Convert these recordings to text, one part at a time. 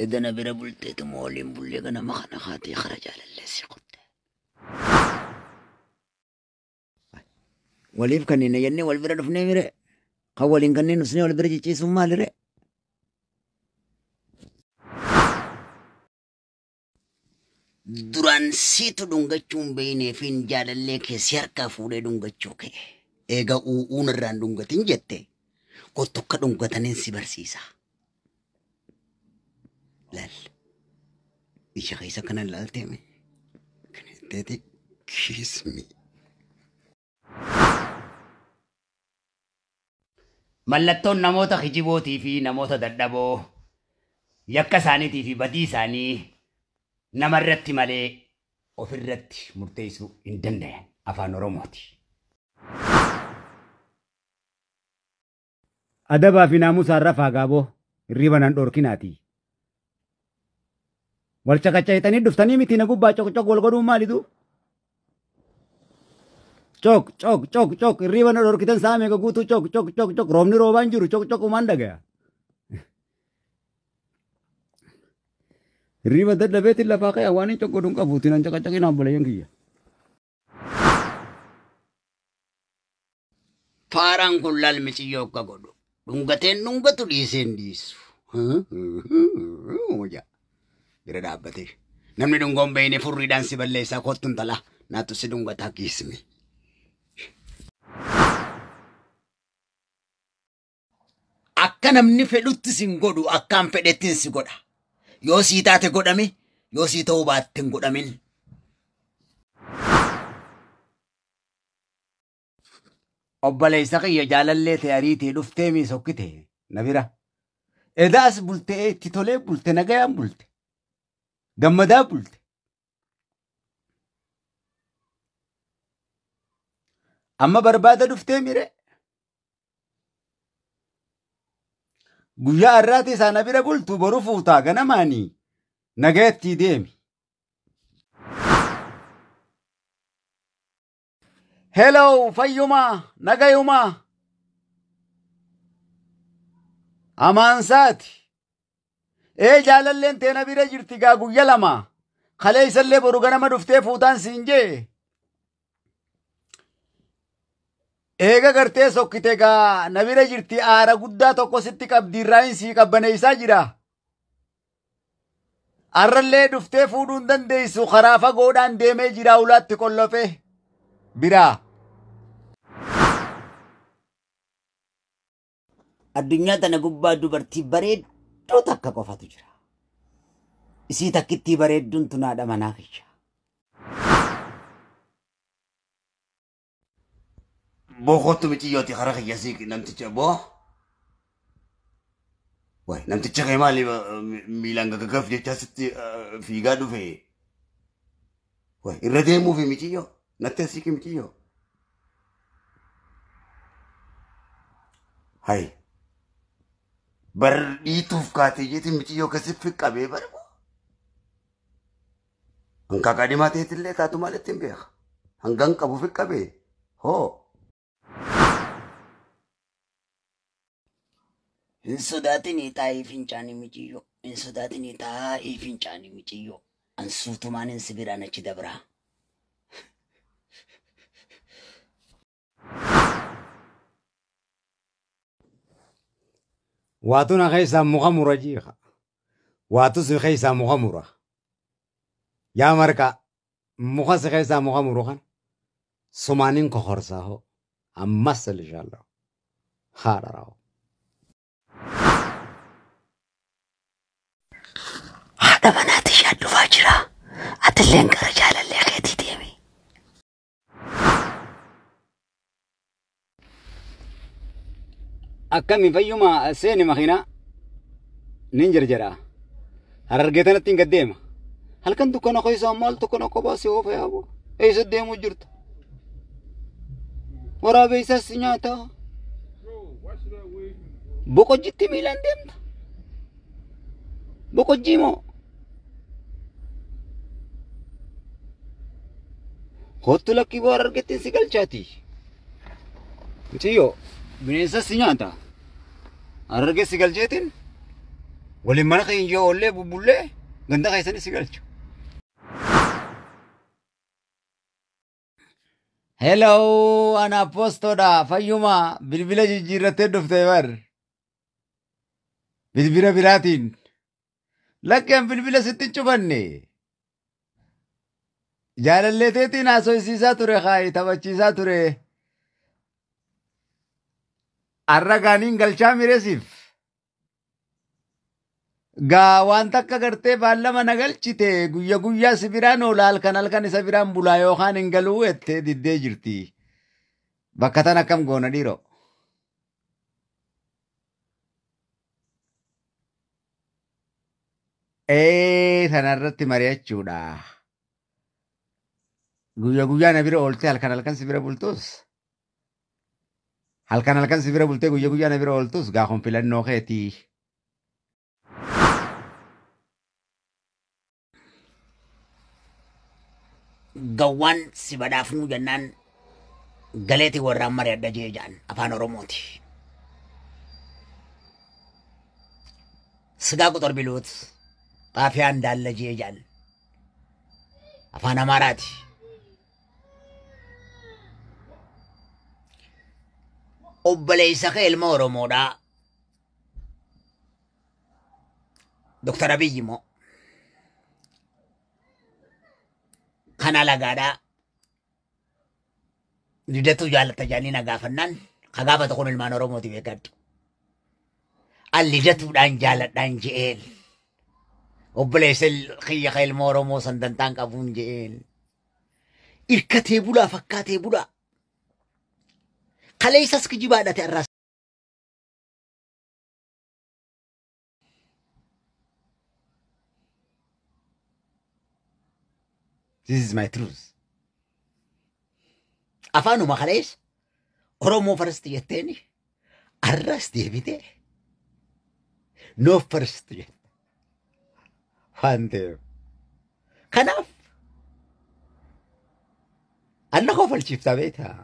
Edana bira bulteetuma waliin bullee ganama kana kaatee kara jaalallee si qotte. Waliif kanneen jennee wal bira dhufnee mire. Kan waliin kanneen usnee wal bira cicciisuun maalire? Duraan siitu dhungachuun beeyneefiin jaalallee kee si harkaa fuudhee dhungachuu ka'e. Eega u'uun irraan dhungatin jette kottu akka dhungataniin si barsiisa. Laal. Ija keessa kana ilaalteemi. Kana jetteeti kiss me. Mallattoon namoota kijibootii fi namoota dadhaboo yakka isaaniitii fi badii isaanii namarratti malee ofirratti murteessuu hin danda'an afaan Oromooti. Adabaa fi naamusa irra faagaaboo hirriba nan dhorkinaati. Wal caqacayitanii dhuftanii miti na gubbaa coq coq wal godhuun maalitu? Cok cok cok cok hirriba na dhorkitan sa'a meeqa guutuu cok cok cok cok roobni roobaan jiru cok cok umaan dhagaya. Hirriba dadhabeetiin lafaa ka'e waan hin cok godhuun qabuutiin an caqacaqin obboleeyyan kiyya. Faaraan kun laal miciyyoo akka godhu. Dhungateen dhungatu dhiiseen dhiisu. Bira dhaabbatee. Namni dhungoon beeyne furriidhaan si balleessaa kottuun talaa naattu si dhungataa kiismi. Akka namni fedhutti sin godhu akkaan fedhettiin si godha. Yoo sii taate godhame yoo sii ta'uu baatte hin godhamin. Obboleessa kiyya jaalallee ta'e ariitee dhuftee mii sokkite na bira. Edaas bultee itti tolee bulte nagayaan bulte. Gammadaa bulte. Amma barbaada dhuftee mire. Guyyaa har'aati isaa na bira bultu boru fuutaa ganamaanii nagayatti deemi. Hello fayyumaa nagayumaa. Amaansaati. Ee jaalalleen teena bira jirti gaa guyya lama. Kaleessallee boru ganama dhuftee fuutaan siin jee. Eega gartee sokkite gaa na bira jirti aara guddaa tokko sitti qabdi irraayin sii qabbaneessaa jira. Arrallee dhuftee fuudhuu hin dandeessu karaa fagoodhaan deemee jira ulaatti qollofe biraa. Addunyaa tana gubbaa dubartii bareedduu takka qofatu jira. Isii takkittii bareedduun tun haadha manaa kiyya. Boo kottu miciyyooti kara kiyya siiqi namticha boo. Wayi namticha kee maali miilaan gaggagaf jecha sitti fiigaa dhufe. Wayi irra deemuufi miciyyoo natti siiqi miciyyoo. Hayi bar dhiituuf kaatee jeetiin miciyyoo akkasitti qabee bara. Hanqaaqa diimaa ta'eetillee taatu maalitti hin beeka. Hangan qabu fi qabee hoo. Hin sodaatinii taa'ii fincaanii miciyyoo. Hin sodaatinii taa'ii fincaanii miciyyoo. An suutumaan hin sibiraan achi dabraa. Waatu na keessaa muka mura jiika. Waatu si keessaa muka mura. Yaa marqa muka si keessaa muka muru kan sumaaniin kokorsaa hoo. Ammas inshallah. Haadha raawwa. Haadha manaati ishee dhufaa jira. Atilleen gara jaalallee keetii deemi. Akkami fayyuma seeni makiinaa nin jarjara. Harargee tanatti hin gaddeema. Halkan dukkana keessaa maal dukkana kophaa si oofa yaaboo. Eessa deemuu jirta? Waraabee si nyaata. Boqojjitti miilaan deemta. Boqojjii moo? Kottu lakkii boo harargeettiin si galchaati. Muciyyoo bineensa si nyaata. Harargee si galcheetiin Waliin mana keenya yoo oollee bubbullee ganda keessanis si galchu. Hello, ana Apostodha. Fayyuma bilbila jijjiirrattee dhufte bar. Bilbila biraatiin. Lakkeen bilbila sitti hin cufanne. Jaalallee teetiin haasofsiisaa ture haayi taphachiisaa ture. Har'a gaaniin galchaa mireesiif. Gaa waan takka gartee baallama na galchite guyya guyyaa si biraan oola halkan halkan isa biraan bulaa yookaan hin galuu jettee diddee jirti. Bakka tan akkam goona dhiiroo. Ee tanarratti mari'achuudha. Guyya guyyaa na bira ooltee halkan halkan si bira bultus. Halkan halkan si bira bultee guyya guyyaa na bira ooltus gaafon filannoo keetii. Gawwaan si badhaafnuu jennaan galeetii warraan mari'adha jee jaan afaan Oromooti. ስጋ ቁጥር ቢሉት ጣፊያ እንዳለ jee jaan afaan Amaaraati. Obboleessa kee ilma Oromoodhaa. Doktar Abiyyi immoo kan alagaadhaa. Lidatu jaalatta jaanii na gaafannaan ka gaafatu kun ilmaan Oromooti beekadhu. An lidatuudhaan jaaladhaan je'een. Obboleessa kiyya ka ilma Oromoo san dantaan qabuun je'een. Irkatee bulaa fakkaatee bulaa. Kaleessas kijibaadhate arraas. This is my truth. Afaanuma kaleessa Oromoo first jetteeni arras deebitee no first jette. Waan ta'eef. Kanaaf Anna kofalchiiftaa beektaa?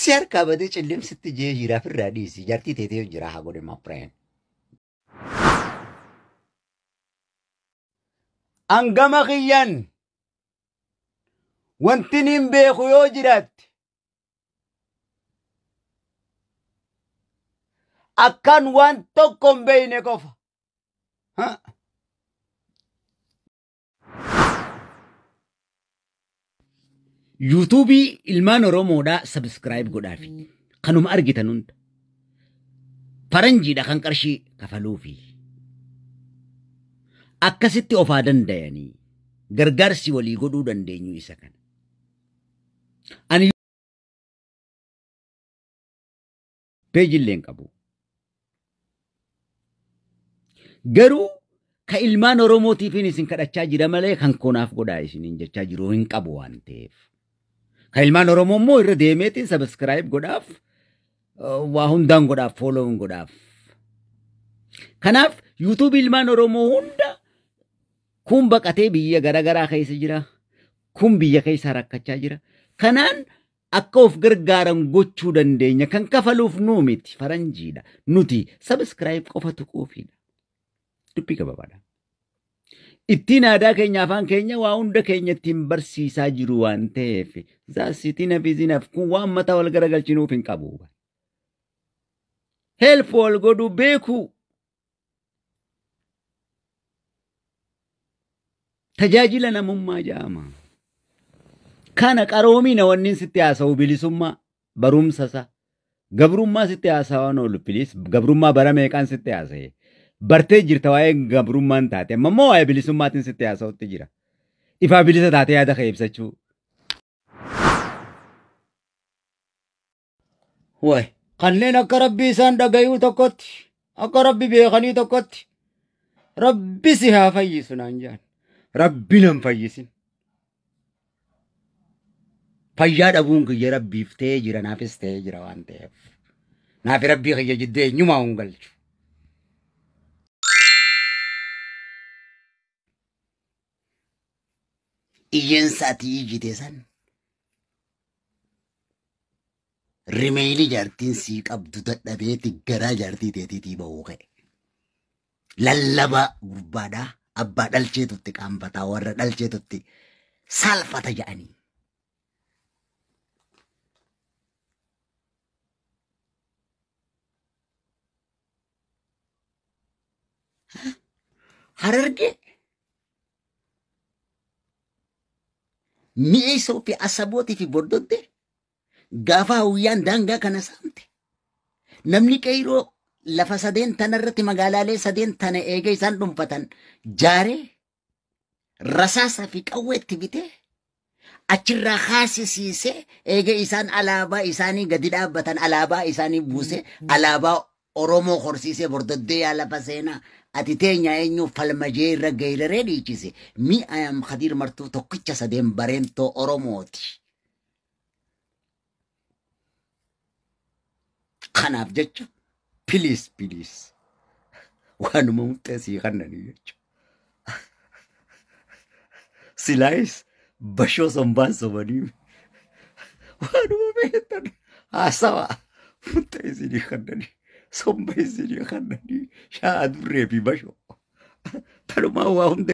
Si harkaa badee cillimsitti jee jiraaf irraa dhiisi. Jaartii teetee jira haa godhe my friend. Hangama kiyyaan wanti niin beeku yoo jiraatte akkaan waan tokko hin beekne qofa. Yuutuubii ilmaan Oromoodhaa sabiskiraayib godhaafi. Kanuma argitan hunda. Faranjiidha kan qarshii kafaluufi. Akkasitti ofaa danda'anii gargaarsi walii godhuu dandeenyu isa kana. Ani peejillee hin qabu. Garuu ka ilmaan Oromootiifin isin kadhachaa jira malee kan koonaaf godhaa isiniin jechaa jiru hin qabu waan ta'eef. Ka ilmaan Oromoo immoo irra deemeetiin sabiskiraayib godhaaf waa hundaan godhaaf fooloon godhaaf. Kanaaf yuutuubii ilmaan Oromoo hunda kun baqatee biyya garaagaraa keessa jira. Kun biyya keessa rakkachaa jira. Kanaan akka of gargaaran gochuu dandeenya. Kan kafaluuf nuu miti faranjiidha. Nuti sabiskiraayib qofa tuquufiidha. Dubbii gabaabaadha. Ittiin aadaa keenya afaan keenya waa hunda keenya ittiin barsiisaa jiru waan ta'eef zaasitiin hafiizinaaf kun waan mataa wal garagalchinuuf hin qabu. Help wal godhuu beekuu. Tajaajila namummaa jedhama. Kana qaroomina wanni sitti haasa'u bilisummaa barumsa isaa. Gabrummaa sitti haasa'an oolu pilis gabrummaa bara meeqaan sitti haasa'e. Bartee jirta waa'ee gabrummaan taate amma immoo waa'ee bilisummaatiin sitti haasa'utti jira. Ifaa bilisa taatee yaada kee ibsachuu. Wayi kanneen akka rabbi isaan dhagayuu tokkotti akka rabbi beekanii tokkotti rabbi si haa fayyisu naan jedhan. Rabbi nan fayyisin. Fayyaa dhabuun kiyya rabbiif ta'ee jira naafis ta'ee jira waan ta'eef. Naafi rabbii kiyya jidduu eenyumaa hin galchu. Iyyeensa ati iyyite san Rimeeyli jaartiin sii qabdu dadhabeeti garaa jaartii teetiitii bahuu ka'e. Lallabaa gurbaadhaa abbaa dhalcheetutti qaanfataa warra dhalcheetutti saalfata jedhanii. Harargee mi'eessoo fi asabootii fi bordoddee gaafa hawwiyyaan daangaa kana saamte. Namni qeyroo lafa sadeen tanarratti magaalaalee sadeen tana eega isaan dhuunfatan jaaree rasaasa fi qawweetti bitee achirraa haasisiisee eega isaan alaabaa isaanii gadi dhaabbatan alaabaa isaanii buusee alaabaa Oromoo horsiisee bordoddee yaa lafa seenaa ati teenya eenyu falmajee irra geeraree dhiichise. Mi'aayam Khadiir Martuu tokkicha sadeen bareentoo Oromooti. Kanaaf jecha piliis piliis waanuma muxxee sii kannanii jechuudha. Silaayis bashoo sombaan sobanii waanuma beektan haasawaa muxxee isinii kannanii somba isinii kannanii sha'a durree fi bashoo tanumaa waa hunda.